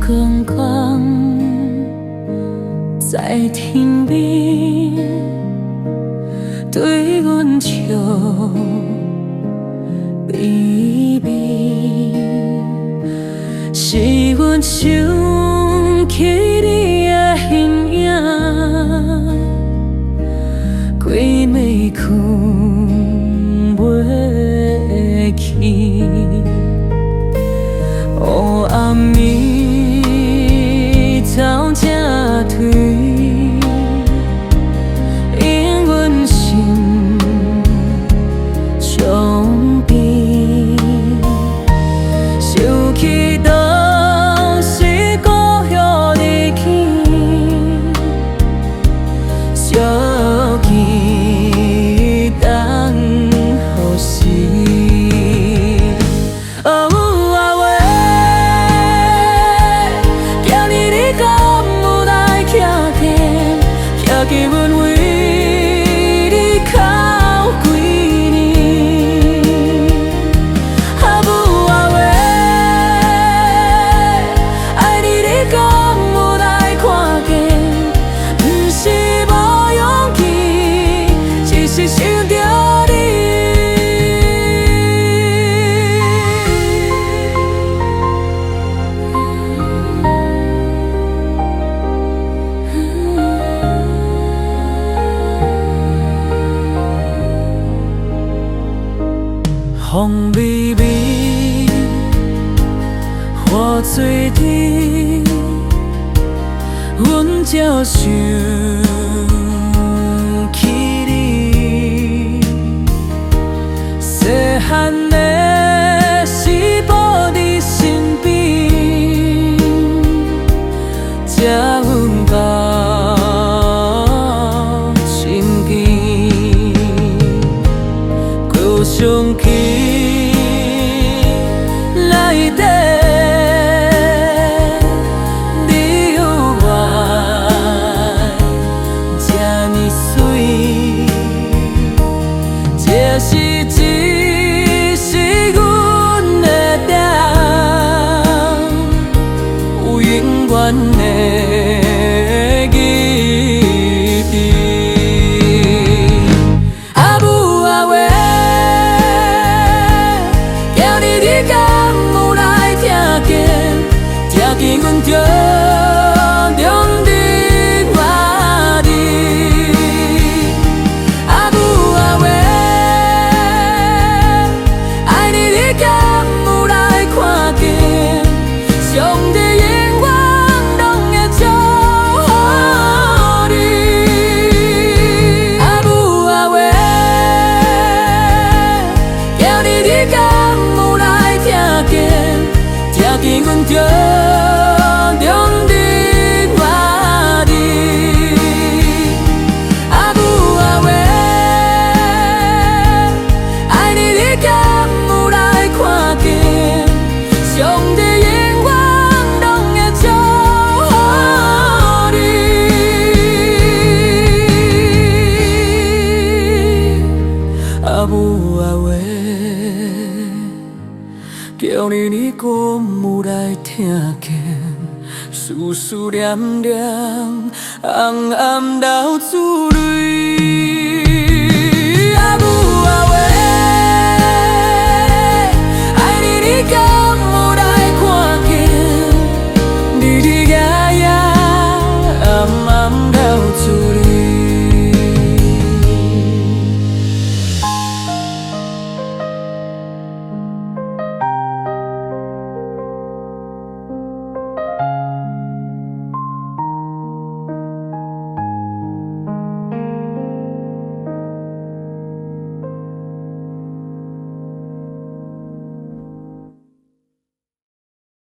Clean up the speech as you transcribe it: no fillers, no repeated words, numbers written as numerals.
光光在天邊，對阮笑微微，是阮想起你的形影，規暝睏袂去。烏暗暝草正褪，永阮心傷悲。想起當時故鄉離去，相見等何時？哦阿話，今日你敢有來聽見？聽見阮為你哭幾暝？阿母阿話，愛你你敢有來看見？毋是無勇氣，只是想著你。風微微，雨水滴，阮才想起你。細漢的時抱佇身邊，才阮到親近。閣想起內底，你有愛這呢媠，這是只是阮的痛，有永遠的記憶。阿母阿話，今日你敢有來聽見？聽見阮重重的愛你。阿母阿話，愛你你敢有來看見？上帝永遠攏會祝福你。阿母阿話，今日你敢有來聽見？聽見阮重重的愛你。阿母阿話，愛你你敢有來看見？上帝永遠攏會祝福你。阿母阿話，今日你敢有來聽見？思思念念，暗暗流珠淚。